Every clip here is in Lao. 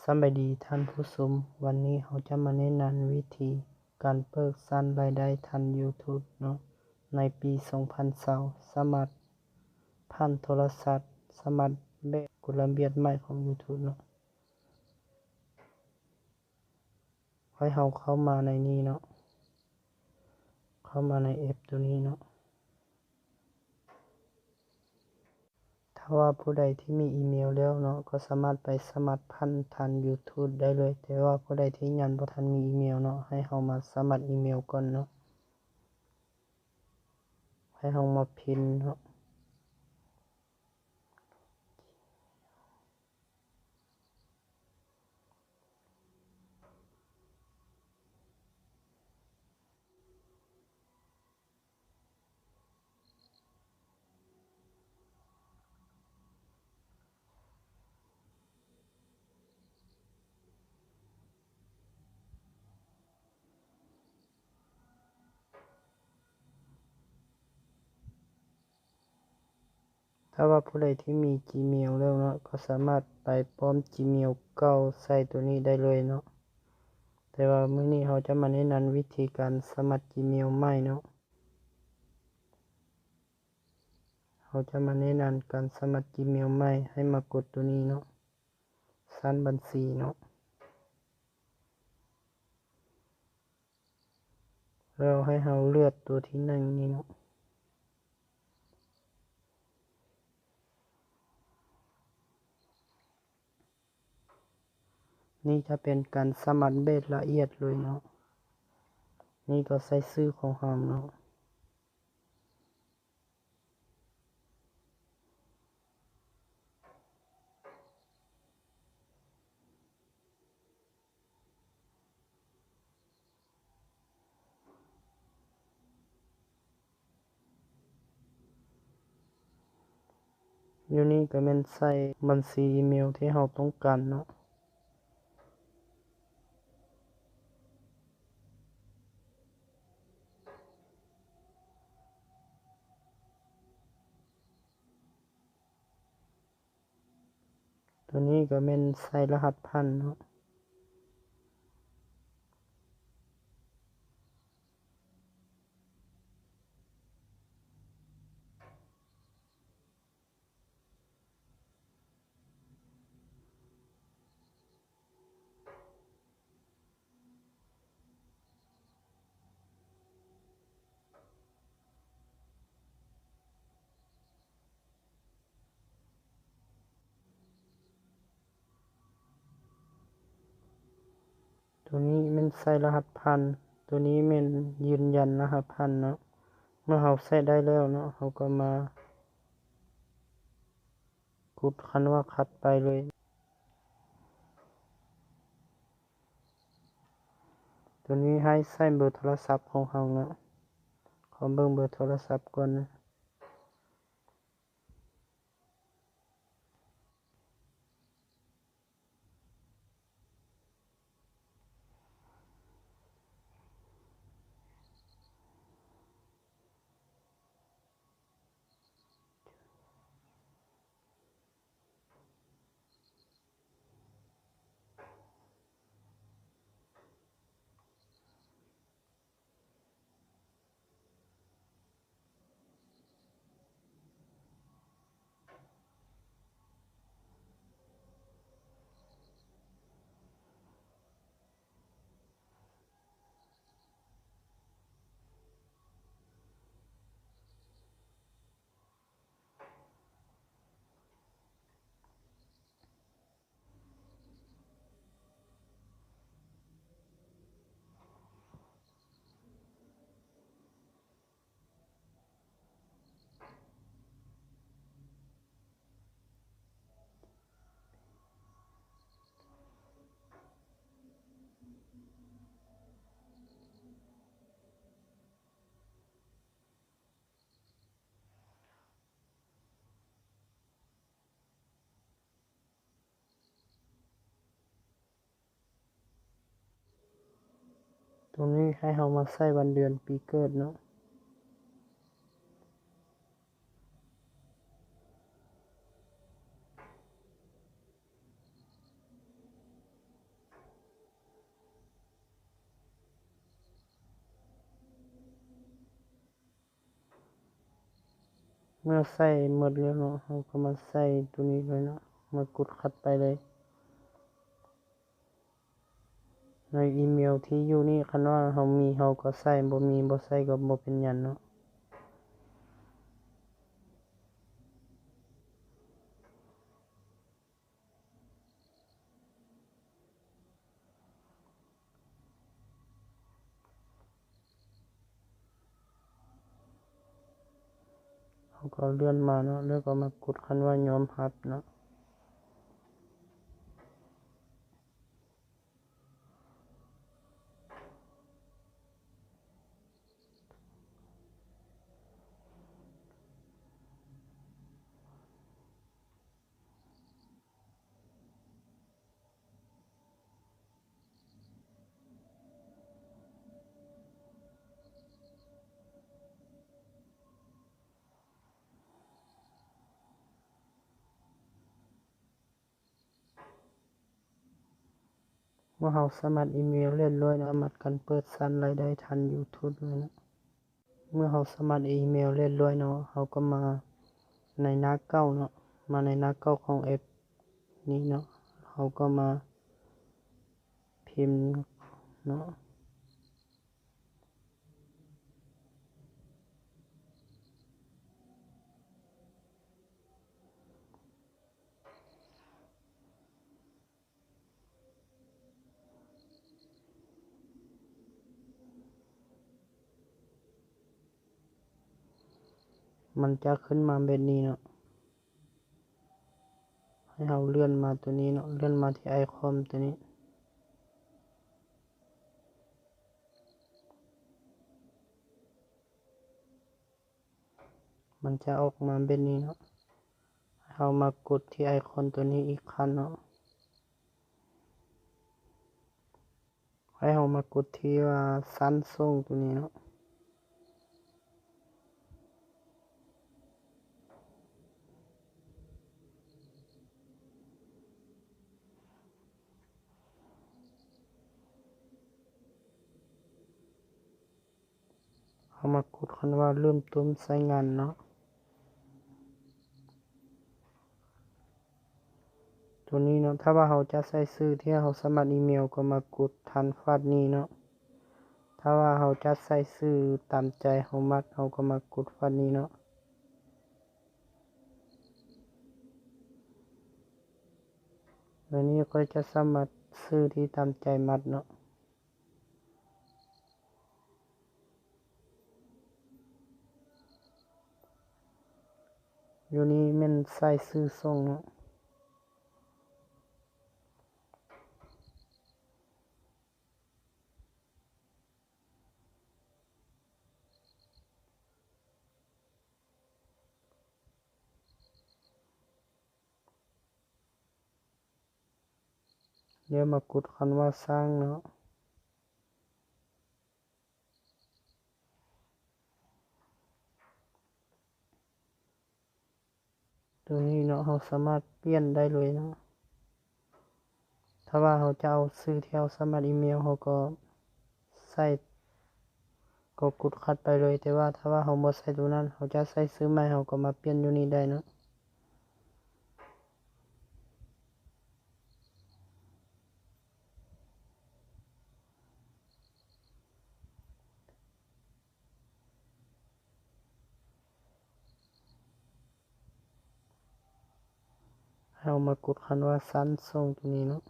ສະບາຍດີທ່ານຜູ້ຊົມ, ວັນນີ້ເຮົາຈະມາແນະນຳວິທີການເປີດຊັ້ນລາຍໄດ້ທາງ YouTube ເນາະ, ໃນປີສອງພັນຊາວ ສາມາດຜ່ານໂທລະສັບ, ສາມາດແບບກົດລະບຽບໃໝ່ຂອງ YouTube ເນາະ. ໃຫ້ເຮົາເຂົ້າມາໃນນີ້ເນາະ, ເຂົ້າມາໃນແອັບໂຕນີ້ເນາະ. ຖ້າວ່າຜູ້ໃດທີ່ມີອີເມວແລ້ວເນາະ ກໍສາມາດໄປສະໝັກຜ່ານທາງ YouTube ໄດ້ເລີຍ, ແຕ່ວ່າຜູ້ໃດທີ່ຍັງບໍ່ທັນມີອີເມວເນາະ ໃຫ້ເຮົາມາສະໝັກອີເມວກ່ອນເນາະ, ໃຫ້ເຮົາມາພິມເນາະ. ຖ້າວ່າຜູ້ໃດທີ່ມີ Gmail ແລ້ວເນາະ ກໍສາມາດໄປປ້ອມ Gmail ເກົ່າໃສ່ໂຕນີ້ໄດ້ເລີຍເນາະ, ແຕ່ວ່າມື້ນີ້ເຮົາຈະມາແນະນຳວິທີການສະໝັກ Gmail ໃໝ່ເນາະ. ເຮົາຈະມາແນະນຳການສະໝັກ Gmail ໃໝ່, ໃຫ້ມາກົດໂຕນີ້ເນາະ, ສ້າງບັນຊີເນາະ. ແລ້ວໃຫ້ເຮົາເລືອກຕົວທີໜຶ່ງນີ້ເນາະ, ນີ້ຈະເປັນການສະໝັກແບບລະອຽດເລີຍເນາະ, ນີ້ກໍໃສ່ຊື່ຂອງເຮົາເນາະ. ຢູ່ນີ້ກໍແມ່ນໃສ່ບັນຊີອີເມວທີ່ເຮົາຕ້ອງການເນາະ. ໂຕນີ້ກໍແມ່ນໃສ່ລະຫັດຜ່ານເນາະ. ໂຕນີ້ແມ່ນໃສ່ລະຫັດຜ່ານ, ໂຕນີ້ແມ່ນຢືນຢັນລະຫັດຜ່ານເນາະ. ເມື່ອເຮົາໃສ່ໄດ້ແລ້ວເນາະ ເຮົາກໍມາກົດຄັນວ່າຖັດໄປເລີຍ. ໂຕນີ້ໃຫ້ໃສ່ເບີໂທລະສັບຂອງເຮົາເນາະ, ຂໍເບິ່ງເບີໂທລະສັບກ່ອນນະ. ໂຕນີ້ໃຫ້ເຮົາມາໃສ່ວັນເດືອນປີເກີດເນາະ. ເມື່ອໃສ່ໝົດແລ້ວເນາະ ເຮົາກໍມາໃສ່ໂຕນີ້ເລີຍເນາະ ມາກົດຂັດໄປເລີຍ. ໃນອີເມວທີ່ຢູ່ນີ້ ຄັນວ່າເຮົາມີເຮົາກໍໃສ່ ບໍ່ມີບໍ່ໃສ່ກໍບໍ່ເປັນຫຍັງເນາະ. ເຮົາກໍເລື່ອນມາເນາະ ແລ້ວກໍມາກົດຄັນວ່າຍອມຮັບເນາະ. ເມື່ອເຮົາສາມາດອີເມວຮຽບຮ້ອຍເນາະ ສາມາດກັນເປີດສ້າງລາຍໄດ້ທາງ YouTube ເລີຍເນາະ. ເມື່ອເຮົາສາມາດອີເມວຮຽບຮ້ອຍເນາະ ເຮົາກໍມາໃນໜ້າເກົ່າເນາະ ມາໃນໜ້າເກົ່າຂອງແອັບນີ້ເນາະ ເຮົາກໍມາພິມເນາະ. ມັນຈະຂຶ້ນມາແບບນີ້ເນາະ ໃຫ້ເຮົາເລື່ອນມາໂຕນີ້ເນາະ ເລື່ອນມາທີ່ໄອຄອນໂຕນີ້. ມັນຈະອອກມາແບບນີ້ເນາະ ໃຫ້ເຮົາມາກົດທີ່ໄອຄອນໂຕນີ້ອີກຄັ້ງເນາະ ໃຫ້ເຮົາມາກົດທີ່ວ່າຊັ້ນສົ່ງໂຕນີ້ເນາະ. ເຮົາມາກົດຄັນວ່າເລີ່ມຕົ້ນໃຊ້ງານເນາະ ໂຕນີ້ເນາະ. ຖ້າວ່າເຮົາຈະໃສ່ຊື່ທີ່ເຮົາສາມາດອີເມວ ກໍມາກົດທາງຟາດນີ້ເນາະ. ຖ້າວ່າເຮົາຈະໃສ່ຊື່ຕາມໃຈເຮົາມັກ ເຮົາກໍມາກົດຟາດນີ້ເນາະ. ແລ້ວນີ້ຂ້ອຍຈະສາມາດຊື່ທີ່ຕາມໃຈມັກເນາະ. ຢູ່ນີ້ແມ່ນໃສ່ຊື່ສົ່ງເນາະ. ແລ້ວມາກົດຄັນວ່າສ້າງເນາະ. ໂຕນີ້ເນາະ ເຮົາສາມາດປ່ຽນໄດ້ເລີຍເນາະ. ຖ້າວ່າເຮົາຈະເອົາຊື່ທີ່ເຮົາສາມາດອີເມວ ເຮົາກໍໃສ່ ກໍກົດຂັດໄປເລີຍ. ແຕ່ວ່າຖ້າວ່າເຮົາບໍ່ໃສ່ໂຕນັ້ນ ເຮົາຈະໃສ່ຊື່ໃໝ່ ເຮົາກໍມາປ່ຽນຢູ່ນີ້ໄດ້ເນາະ. ເຮົາມາກົດຄັນວ່າຊັ້ນສົ່ງໂຕນີ້ເນາະ.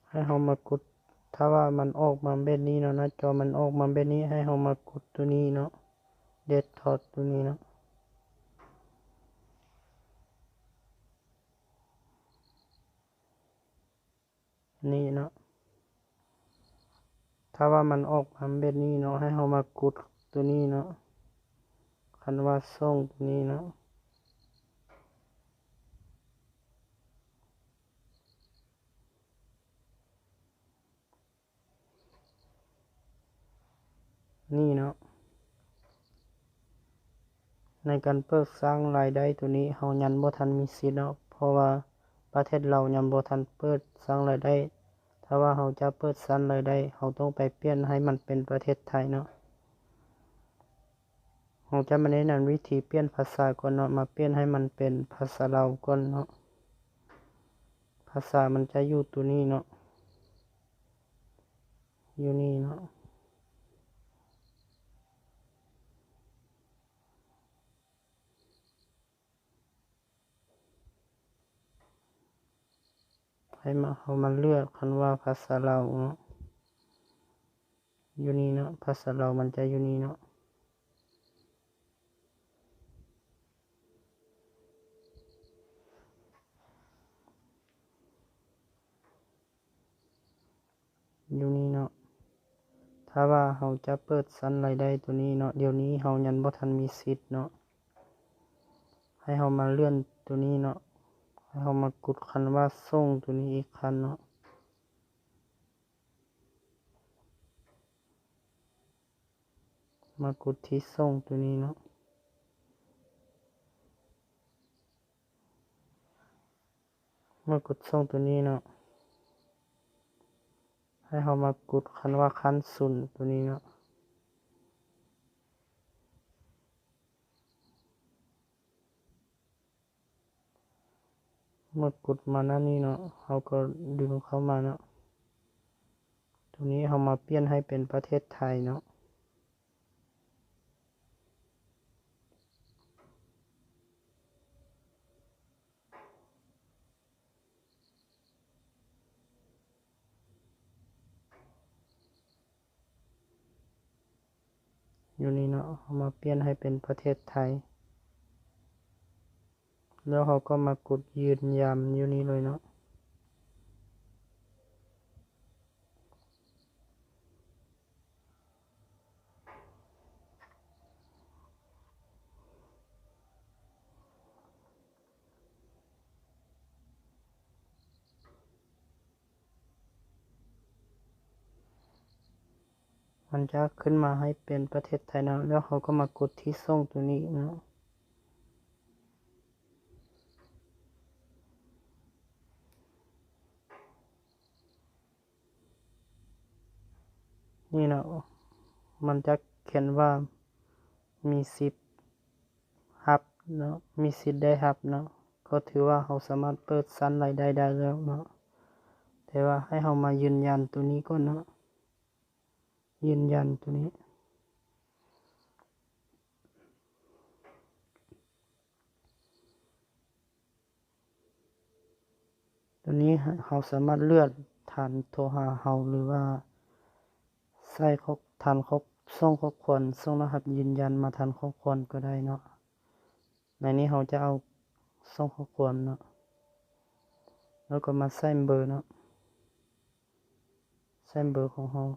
ໃຫ້ເຮົາມາກົດ ຖ້າວ່າມັນອອກມາແບບນີ້ເນາະ ໜ້າຈໍມັນອອກມາແບບນີ້ ໃຫ້ເຮົາມາກົດໂຕນີ້ເນາະ ເດສທັອບໂຕນີ້ເນາະ. ນີ້ເນາະ ຖ້າວ່າມັນອອກມາແບບນີ້ເນາະ ໃຫ້ເຮົາມາກົດໂຕນີ້ເນາະ ຄັນວ່າສົ່ງໂຕນີ້ເນາະ. ນີ້ເນາະ ໃນການເປີດສ້າງລາຍໄດ້ໂຕນີ້ ເຮົາຍັງບໍ່ທັນມີສິດເນາະ ເພາະວ່າປະເທດລາວຍັງບໍ່ທັນເປີດສ້າງລາຍໄດ້. ຖ້ ຖ້າວ່າເຮົາຈະເປີດຊັ້ນລາຍໄດ້ ເຮົາຕ້ອງໄປປ່ຽນໃຫ້ມັນເປັນປະເທດໄທເນາະ. ເຮົາຈະມາແນະນຳວິທີປ່ຽນພາສາກ່ອນເນາະ, ມາປ່ຽນໃຫ້ມັນເປັນພາສາລາວກ່ອນເນາະ. ພາສາມັນຈະຢູ່ໂຕນີ້ເນາະ, ຢູ່ນີ້ເນາະ. ໃຫ້ມາ ເຮົາມາເລືອກຄັນວ່າພາສາລາວເນາະ, ຢູ່ນີ້ເນາະ, ພາສາລາວມັນຈະຢູ່ນີ້ເນາະ, ຢູ່ນີ້ເນາະ. ຖ້າວ່າເຮົາຈະເປີດຊັ້ນລາຍໄດ້ໂຕນີ້ເນາະ, ດຽວນີ້ເຮົາຍັງບໍ່ທັນມີສິດເນາະ. ໃຫ້ເຮົາມາເລື່ອນໂຕນີ້ເນາະ, ໃຫ້ເຮົາມາກົດຄັນວ່າສົ່ງໂຕນີ້ອີກຄັ້ງເນາະ, ມາກົດທີ່ສົ່ງໂຕນີ້ເນາະ. ມາກົດສົ່ງໂຕນີ້ເນາະ, ໃຫ້ເຮົາມາກົດຄັນວ່າຂັ້ນສູນໂຕນີ້ເນາະ, ມາກົດມາໜ້ານີ້ເນາະ, ເຮົາກໍດຶງເຂົ້າມາເນາະ. ໂຕນີ້ເຮົາມາປ່ຽນໃຫ້ເປັນປະເທດໄທເນາະ. ຢູ່ນີ້ເນາະ, ເຮົາມາປ່ຽນໃຫ້ເປັນປະເທດໄທ ແລ້ວເຮົາກໍມາກົດຢືນຢັນຢູ່ນີ້ເລີຍເນາະ. ມັນຈະຂຶ້ນມາໃຫ້ເປັນປະເທດໄທເນາະ, ແລ້ວເຮົາກໍມາກົດທີ່ສົ່ງໂຕນີ້ເນາະ. ນີ້ເນາະ, ມັນຈະຂຽນວ່າມີສິດຮັບເນາະ, ມີສິດໄດ້ຮັບເນາະ, ກໍຖືວ່າເຮົາສາມາດເປີດຊັ້ນລາຍໄດ້ໄດ້ແລ້ວເນາະ. ແຕ່ວ່າໃຫ້ເຮົາມາຢືນຢັນໂຕນີ້ກ່ອນເນາະ, ຢືນຢັນໂຕນີ້. ໂຕນີ້ເຮົາສາມາດເລືອກຖານໂທຫາເຮົາ ຫຼືວ່າໃສ່ຂໍ້ ຖານຂໍ້ ສົ່ງຂໍ້ຄວາມ ສົ່ງລະຫັດຢືນຢັນມາຖານຂໍ້ຄວາມກໍໄດ້ເນາະ. ໃນນີ້ເຮົາຈະເອົາສົ່ງຂໍ້ຄວາມເນາະ, ແລ້ວກໍມາໃສ່ເບີເນາະ. ໃສ່ເບີຂອງເຮົາ.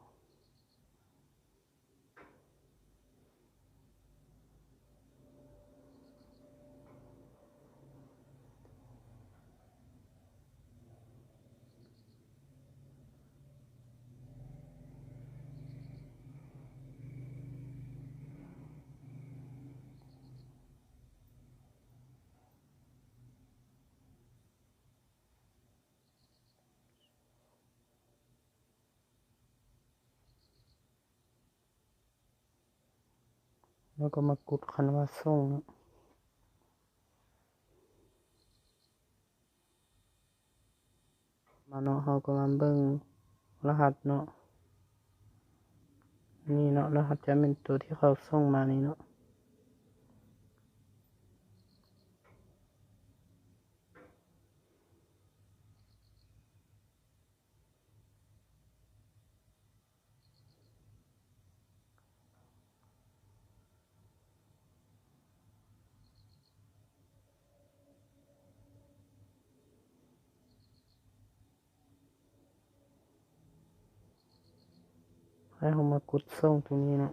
ແລ້ວກໍມາກົດຄັນວ່າສົ່ງເນາະ. ມາເນາະ, ເຮົາກໍມາເບິ່ງລະຫັດເນາະ. ນີ້ເນາະ, ລະຫັດຈະແມ່ນໂຕທີ່ເຂົາສົ່ງມານີ້ເນາະ. ໃຫ້ເຮົາມາກົດສົ່ງຕົງນີ້ເນາະ,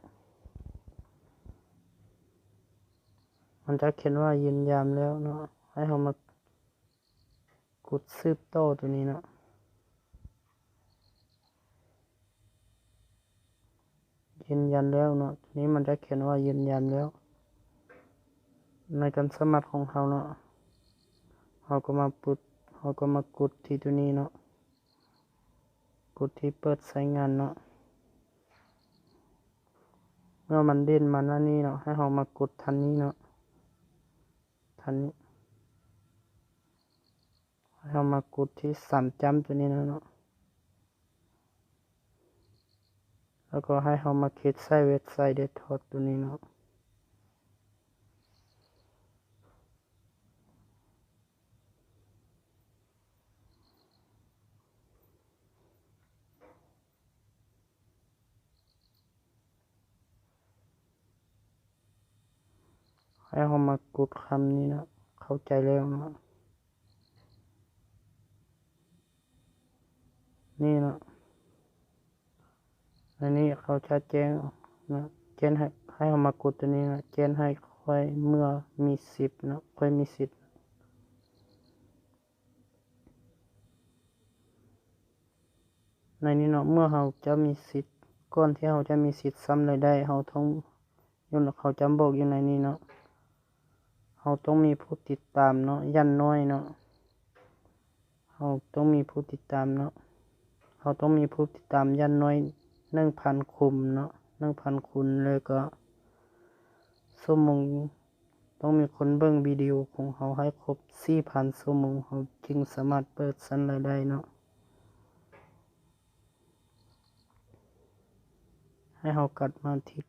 ມັນຈະຂຽນວ່າຢືນຢັນແລ້ວເນາະ, ໃຫ້ເຮົາມາ ກົດສືບຕໍ່ຕົວນີ້ເນາະ, ຢືນຢັນແລ້ວເນາະ, ຕົວນີ້ມັນຈະຂຽນວ່າຢືນຢັນແລ້ວ ໃນການສະໝັກຂອງເຮົາເນາະ. ເຮົາກໍມາປຸດ ເຮົາກໍມາກົດທີ່ຕົວນີ້ເນາະ, ກົດທີ່ເປີດໃຊ້ງານເນາະ. ເມື່ອມັນເດັ່ນມາໜ້ານີ້ເນາະ ໃຫ້ເຮົາມາກົດທ່ານນີ້ເນາະ ທ່ານນີ້ ໃຫ້ເຮົາມາກົດທີ່ສາມຈ້ຳຕົວນີ້ເນາະ ແລ້ວກໍໃຫ້ເຮົາມາຄລິກໃສ່ເວັບໄຊເດັສທັອບຕົວນີ້ເນາະ. ໃຫ້ເຮົາມາກົດຄຳນີ້ເນາະ ເຂົ້າໃຈແລ້ວເນາະ. ນີ້ເນາະ ອັນນີ້ເຂົາຈະແຈ້ງເນາະ ແຈ້ງໃຫ້ ໃຫ້ເຮົາມາກົດຕົວນີ້ເນາະ ແຈ້ງໃຫ້ຂ້ອຍເມື່ອມີສິດເນາະ ຂ້ອຍມີສິດ. ໃນນີ້ເນາະ ເມື່ອເຮົາຈະມີສິດ ກ່ອນທີ່ເຮົາຈະມີສິດຊ້ຳລາຍໄດ້ ເຮົາຕ້ອງ ຢູ່ ເຂົາຈະບອກຢູ່ໃນນີ້ເນາະ ເຮົາຕ້ອງມີຜູ້ຕິດຕາມເນາະ ຢ່າງໜ້ອຍເນາະ ເຮົາຕ້ອງມີຜູ້ຕິດຕາມເນາະ ເຮົາຕ້ອງມີຜູ້ຕິດຕາມຢ່າງໜ້ອຍໜຶ່ງພັນຄົນເນາະ ໜຶ່ງພັນຄົນ ແລ້ວກໍຊົ່ວໂມງ ຕ້ອງມີຄົນເບິ່ງວິດີໂອຂອງເຮົາໃຫ້ຄົບສີ່ພັນຊົ່ວໂມງ ເຮົາຈຶ່ງສາມາດເປີດຊັ້ນລາຍໄດ້ເນາະ. ໃຫ້ເຮົາກັບມາທີ່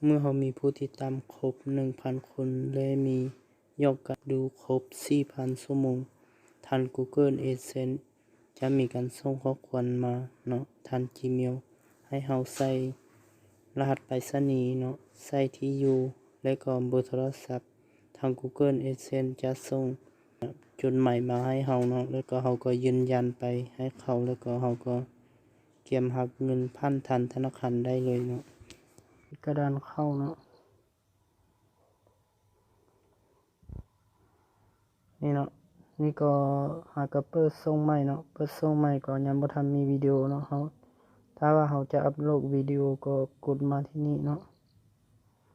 ເມື່ອເຮົາມີຜູ້ຕິດຕາມຄົບໜຶ່ງພັນຄົນ ແລະ ມີຍອດການດູຄົບສີ່ພັນຊົ່ວໂມງ ທາງ Google AdSense ຈະມີການສົ່ງຂໍ້ຄວາມມາເນາະ ທາງ Gmail ໃຫ້ເຮົາໃສ່ລະຫັດໄປສະນີເນາະ ໃສ່ທີ່ຢູ່ ແລະ ກໍເບີໂທລະສັບ. ທາງ Google AdSense ຈະສົ່ງຈົດໝາຍມາໃຫ້ເຮົາເນາະ ແລ້ວກໍເຮົາກໍຢືນຢັນໄປໃຫ້ເຂົາ ແລ້ວກໍເຮົາກໍກຽມຮັບເງິນຜ່ານທາງທະນາຄານໄດ້ເລີຍເນາະ. ກະດານເຂົ້າເນາະ ນີ້ເນາະ ນີ້ກໍຫາກໍເປີດຊ່ອງໃໝ່ເນາະ ເປີດຊ່ອງໃໝ່ກໍຍັງບໍ່ທັນມີວິດີໂອເນາະ ເຮົາ ຖ້າວ່າເຮົາຈະອັບໂຫຼດວິດີໂອກໍກົດມາທີ່ນີ້ເນາະ.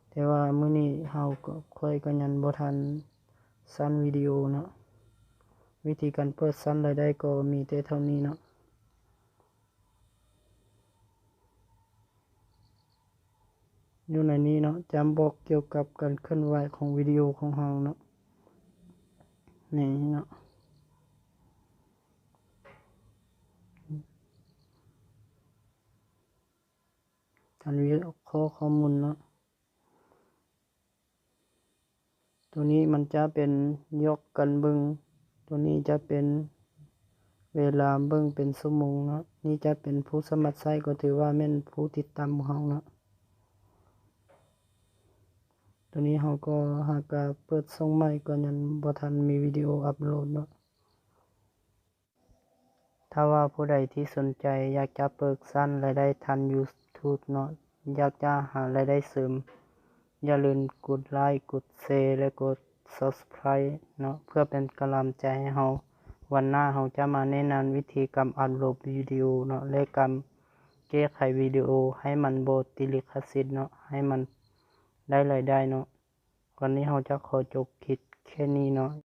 ແຕ່ວ່າມື້ນີ້ເຮົາກໍ ຂ້ອຍກໍຍັງບໍ່ທັນສ້າງວິດີໂອເນາະ. ວິທີການເປີດສ້າງລາຍໄດ້ກໍມີແຕ່ເທົ່ານີ້ເນາະ. ຢູ່ໃນນີ້ເນາະ ຈະບອກກ່ຽວກັບການເຄື່ອນໄຫວຂອງວິດີໂອຂອງເຮົາເນາະ. ນີ້ເນາະ ການວິເຄາະຂໍ້ມູນເນາະ. ຕົວນີ້ມັນຈະເປັນຍອດການເບິ່ງ ຕົວນີ້ຈະເປັນເວລາເບິ່ງເປັນຊົ່ວໂມງເນາະ. ນີ້ຈະເປັນຜູ້ສະໝັກໃຊ້ ກໍຖືວ່າແມ່ນຜູ້ຕິດຕາມຂອງເຮົາເນາະ. ຕົວນີ້ເຮົາກໍຫາກະເປີດຊ່ອງໃໝ່ ກໍຍັງບໍ່ທັນມີວິດີໂອອັບໂຫຼດເນາະ. ຖ້າວ່າຜູ້ໃດທີ່ສົນໃຈຢາກຈະເປີດສ້າງລາຍໄດ້ທາງ YouTube ເນາະ ຢາກຈະຫາລາຍໄດ້ເສີມ ຢ່າລືມກົດໄລ, ກົດແຊ ແລະ ກົດ Subscribe ເນາະ ເພື່ອເປັນກຳລັງໃຈໃຫ້ເຮົາ. ວັນໜ້າເຮົາຈະມາແນະນຳວິທີການອັບໂຫຼດວິດີໂອເນາະ ແລະ ການແກ້ໄຂວິດີໂອໃຫ້ມັນບໍ່ຕິດລິຂະສິດເນາະ ໃຫ້ມັນໄດ້ລາຍໄດ້ເນາະ. ວັນນີ້ເຮົາຈະຂໍຈົບຄລິບແຄ່ນີ້ເນາະ.